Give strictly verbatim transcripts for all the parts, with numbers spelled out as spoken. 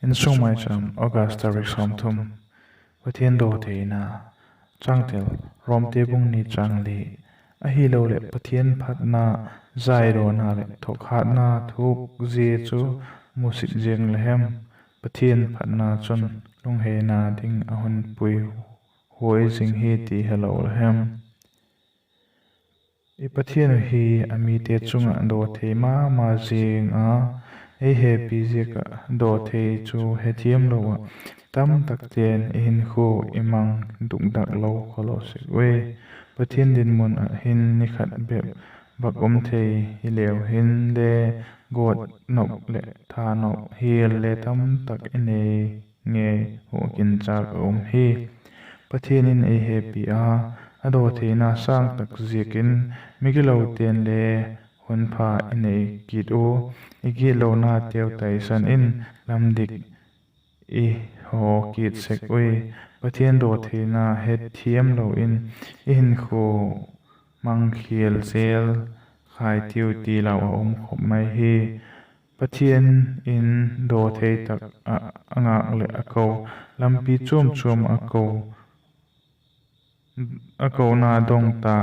Insung Maicham, August tarik sawmthum. Pathian dawtheina. Changtel: Romte bung ni chang li. Ahiloleh Pathian phatna, zaidawna leh thokhatna thuak zia chu musit ziang la hem? Pathian phatna chun lungheina ding a hun pui huai zing hi ti helo la hem? I Pathian uh hi a mite chung ah dawthei ma ma ziang a, ei hepi ziak ah dawthei chu hethiam lo ah, tamtakte'n i hinkhua i mang dukdak lo kholo sek ui. Pathian dinmun ah hin ni khat bep bak um thei hileu hinle, gawt nop leh tha nop hial le tamtak i nei ngei uh ginchâk a um hi. Pathian in ei hepi a, a dawtheina sâng tak ziakin migilote'n le hun pha i nei kit ua, i gitlonateu taisan in lam dik i haw kit sek ui. Pathian dawtheina hethiam lo in i hinkhua mangkhial zel khai tiu ti lau a um khop mai hi. Pathian in dawthei tak ah a ngâk leh a ko, lampi chuam chuam a ko a kona dong ta,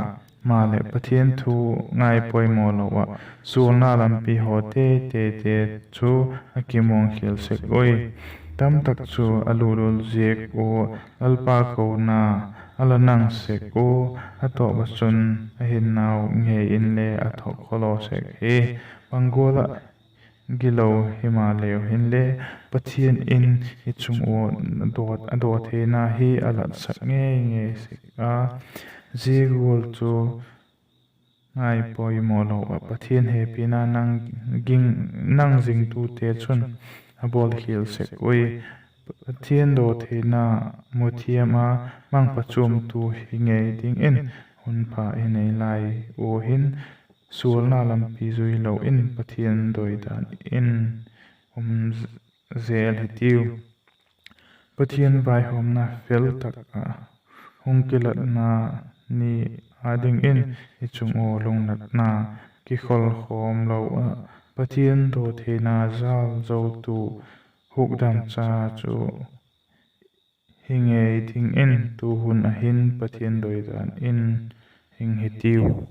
maleh Pathian thu ngaipoimaw lo ah sualna lampi haw tei teite chu a kimuangkhial sek ui. Tamtak chu a lulul ziak ua Lalpa kona a la nang sek ua, a tawp ah chun a hinnau ngei inle a thok kholo sek hi. Bang gual ah gilo himaleu hinle, Pathian in i chung ua a dawtheina hi a latsak ngei ngei sek a, zia gual chu ngaipoimaw lo ah Pathian hepina nang zingtute chun a bawlkhial sek ui. Pathian dawtheina muthiam a, mangpachuamtu hi ngei dingin hun pha i nei lai ua hin, sualna lampi zui lo in Pathian doidan in um zel hitiu. Pathian vaihawmna fel tak ah hung kilatna ni â dingin i chung ua lungnatna kikholkhawm lo ah, Pathian dawtheina jâl zotu hukdamcha chu hi ngei dingin tu hun ah hin Pathian doidan in hing hitiu.